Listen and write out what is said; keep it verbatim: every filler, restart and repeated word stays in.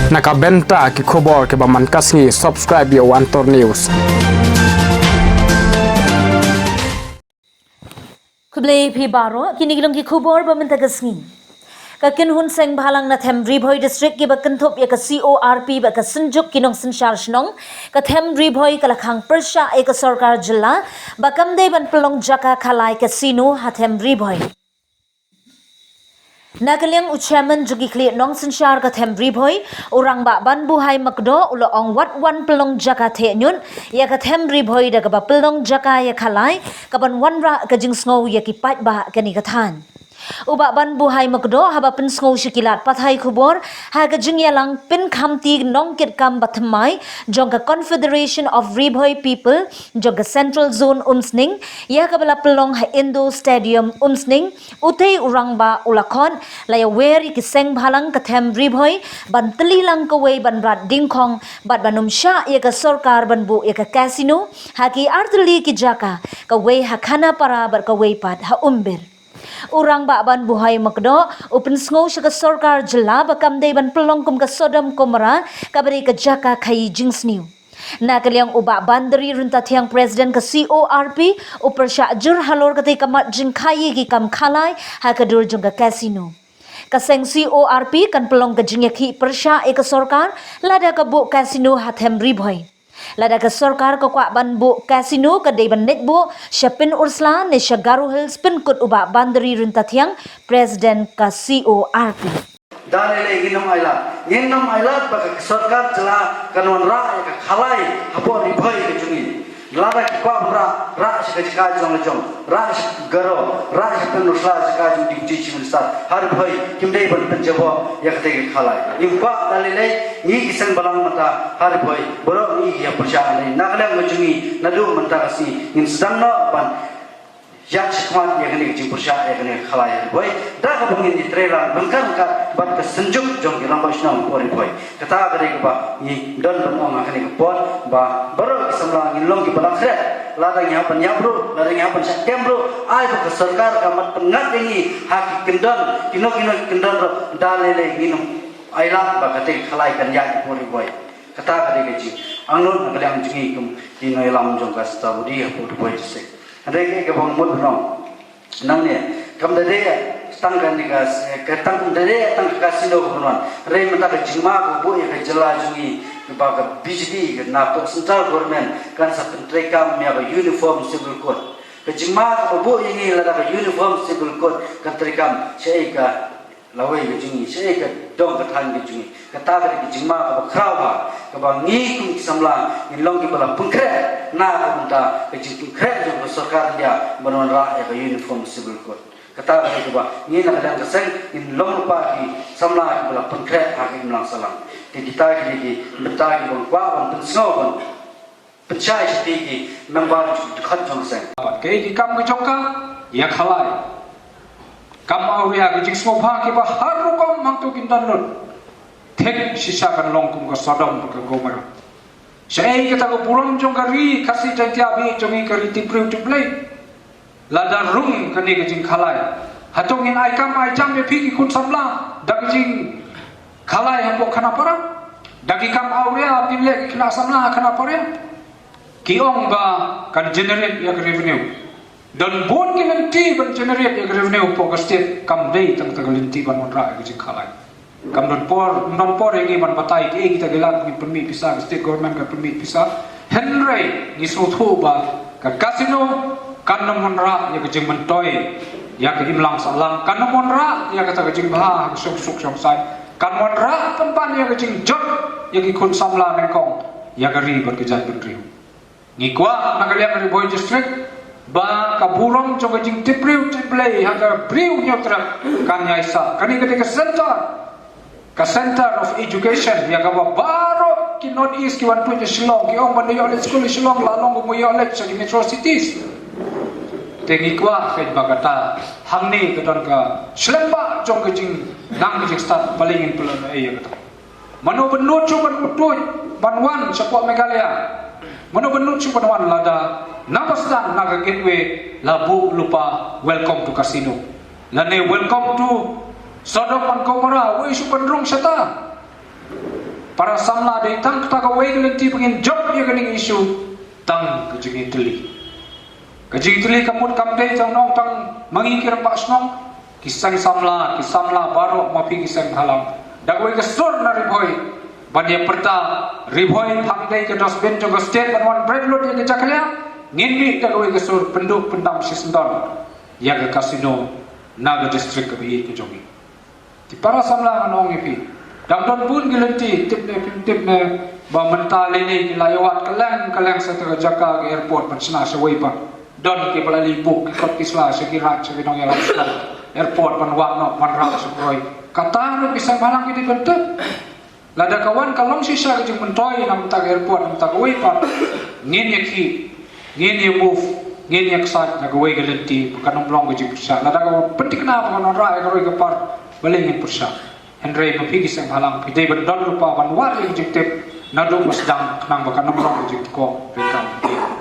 Na ka bynta ki khubor kiba man ka sngi, subscribe ïa u Antor News. Khublei phi baroh, kine ki long ki khubor ba mynta ka sngi. Ka kynhun seng bhalang na Them Ri Bhoi District kiba kynthup ïa ka C O R P bad ka Synjuk ki Nongsynshar Shnong ka Them Ri Bhoi ka la khang pyrshah ïa ka sorkar jylla ba kam dei ban pynlong jaka khalai casino ha Them Ri Bhoi. Na ka liang u chairman jong ki khlieh nongsynshar ka Them Ri Bhoi, u Rangbah Banbuhai Makdoh, u la ong wat wan pynlong jaka theh ñiut ïa ka Them Ri Bhoi da kaba pynlong jaka ïa khalai kaban wanrah ka jingsngew ïa ki paidbah kane ka thaiñ. U Bah Banbuhai Makdoh haba pynsngew sha ki lad pathai khubor ha ka jingïalang pynkhamti nongkitkam bathymmai jong ka Confederation of Ri Bhoi People jong ka Central Zone Umsning ïa kaba la pynlong ha Indoor Stadium Umsning, utei u Rangbah u la khot la ïawer ïa ki seng bhalang ka Them Ri Bhoi ban tylli lang kawei ban rat dingkhong bad ban ym shah ïa ka sorkar ban buh ïa ka casino ha ki artylli ki jaka, kawei ha Khanapara bad kawei pat ha Umbir. U Rangbah Banbuhai Makdoh u pynsngew sha ka sorkar jylla ba kam dei ban pynlong kum ka Sodom Gomorrah kaba dei ka jaka khaïi jingsniew. Na ka liang u Bah Bandari Ryntathiang, President ka C O R P, u pyrshah jur halor katei ka mat jingkhaïi ki kam khalai ha ka dur jong ka casino. Ka seng C O R P kan pynlong ka jingïakhih pyrshah ïa ka sorkar lada ka buh casino ha Them Ri Bhoi. Lada ka sorkar ka kwah ban buh casino ka dei ban leit buh sha Pynursla ne sha Garo Hills, pynkut u Bah Bandari Ryntathiang, President ka C O R P. Da lei lei ngin ym ailad. Ngin ym ailad ba ka sorkar jylla kan wanrah ïa ka khalai hapoh Ri Bhoi ka jong ngi. Lada ki kwah ban rah, rah sha ka jaka jong la jong, rah sha Garo, rah sha Pynursla jaka jong Deputy Chief Minister. Ha Ri Bhoi kim dei ban pynjaboh ïa katei ka khalai. Ngim kwah, da lei lei ngi ki seng bhalang mynta ha Ri Bhoi baroh ngi ïa pyrshah. Na ka liang ka jong ngi naduh mynta ka sngi ngin sdang noh ban ïaid shakhmat ïa kane ka jingpyrshah ïa kane ka khalai ha Ri Bhoi. Da kaba ngin ïatreilang ryngkat ryngkat bad ka Synjuk jong ki Rangbah Shnong hapoh Ri Bhoi. Kata ka dei kaba ngi don ban ong ha kane ka por ba baroh ki samla ngin long kiba la khreh. Lada ngi hap ban ïap ruh, lada ngi hap ban shah kem ruh, ai ba ka sorkar ka mat pynngat ïa ngi ha ki kyndon, kino kino ki kyndon ruh, da lei lei ngin ym ailad ba katei ka khalai kan ïaid hapoh Ri Bhoi. Kata ka dei ka jingangnud na ka liang jong ngi kum ki nongïalam jong ka Stabudi hapoh Ri Bhoi District. Hynrei kaei kaba nga mut ban ong nangne, kam da dei tang kane ka, ka tang, kam da dei tang ka casino kaba wan. Hynrei mynta ka jingma kaba buh ïa ka jylla jong ngi, kaba ka B J P, ka na ka central government kan sa pyntreikam ïa ka Uniform Civil Code. Ka jingma kaba buh ïa ngi lada ka Uniform Civil Code kan treikam, shaei ka lawei ka jong ngi, shaei ka dong ka thaiñ ka jong ngi. Kata ka dei ka jingma kaba khraw bha, kaba ngi kum ki samla ngin long kiba la pynkhreh na ka bynta ka jingpynkhreh jong ka sorkar India ban wanrah ïa ka Uniform Civil Code. Kata ka dei kaba ngi na ka liang ka seng ngin long lypa ki samla kiba la pynkhreh ha ka imlang sahlang. Te kita ki dei ki bynta kiba nga kwah ban pynsngew ban pynshai sha phi ki member jong ka dkhot jong ka seng. Bad kaei ki kam ka jong ka, ïa khalai. Kam awria ka jingsngewbha kiba har rukom hangto kin don lut. Thik shisha kan long kum ka Sodom bad ka Gomorrah. Shaei kata ka burom jong ka ri Khasi Jaiñtia bad jong ngi ka ri Tipriew Tiplei. Lada rung kane ka jingkhalai, hato ngin ai kam ai jam ïa phi ki khun samla da ka jingkhalai hapoh Khanapara? Da ki kam awria phin leh ki khynnah samla ha Khanapara? Ki ong ba kan generate ïa ka revenue. Don bun ki lynti ban generate ïa ka revenue hapoh ka state, kam dei tang kata ka lynti ban wanrah ïa ka jingkhalai. Kam don por, ym don por ïa ngi ban batai kiei kita ki lad, ngi pynmih pisa, ka state government ka pynmih pisa. Hynrei ngi sngewthuh ba ka casino kan ym wanrah ïa ka jingmyntoi ïa ka imlang sahlang, kan ym wanrah ïa kata ka jingbha ha ka shongsuk shongsaiñ, kan wanrah pynban ïa ka jingjot ïa ki khun samla nyngkong ïa ka ri bad ka jaitbynriew. Ngi kwah na ka liang Ri Bhoi District ba ka burom jong ka jingtipriew tiplei ha ka briew Hynñiewtrep kan ïaisah. Kane ka dei ka center, ka center of education ïa kaba baroh ki North East ki wan tuid na Shillong, ki ong ban da ïoh leit skul na Shillong, la long kumba ïoh leit sha ki metro cities. Te ngi kwah kata ba kata hangne ka don ka shlem ba jong ka jingnang ka jingstad, balei ngin pynlong ei ïa kata. Mano ba nud shuh ban tuid ban wan shapoh Meghalaya? Mano ba nud shuh ban wan? Lada na ba sdang na ka gateway la buh lypa "Welcome to Casino" lane "Welcome to Sodom and Gomorrah", uei shuh ban rung shata? Para samla, dei tang kata kawei ka lynti ba ngin jop ïa kane ka issue, tang ka jingïatylli. Ka jingïatylli ka mut kam dei tang nongtang ma ngi ki rangbah shnong, ki seng samla, ki samla baroh, ma phi ki seng bhalang, da kawei ka sur na Ri Bhoi ban ïa pyrta, Ri Bhoi, pha dei ka dustbin jong ka state ban wan bret lut ïa ka jakhlia. Ngin mih da kawei ka sur, pynduh pyndam shisyndon ïa ka casino na ka district kaba ïeit ka jong ngi. Te para samla, ngan ong ïa phi, dang don bun ki lynti, tip ne phim tip ne, ba mynta lei lei ki la ïawad kylleng kylleng sha kata ka jaka ka airport ban shna shawei pat. Don kiba la leit book ki kot ki sla sha ki raid, sha ki nongïalam sla, airport ban wad noh ban rah sha Roi. Kata ruh ki seng bhalang ki dei ban tip. Lada ka wan ka long shisha ka jingmyntoi na bynta ka airport, na bynta kawei pat, ngin ïa khih, ngin ïa move, ngin ïa ksaid na kawei ka lynti ba kan ym long ka jingpyrshah. Lada ka pynthikna ba kan wanrah ïa ka roi ka par, balei ngin pyrshah? Hynrei ma phi ki seng bhalang, phi dei ban don lypa ban wad ïa ka jingtip naduh ba sdang, khnang ba kan ym long ka jingtkoh ryngkat.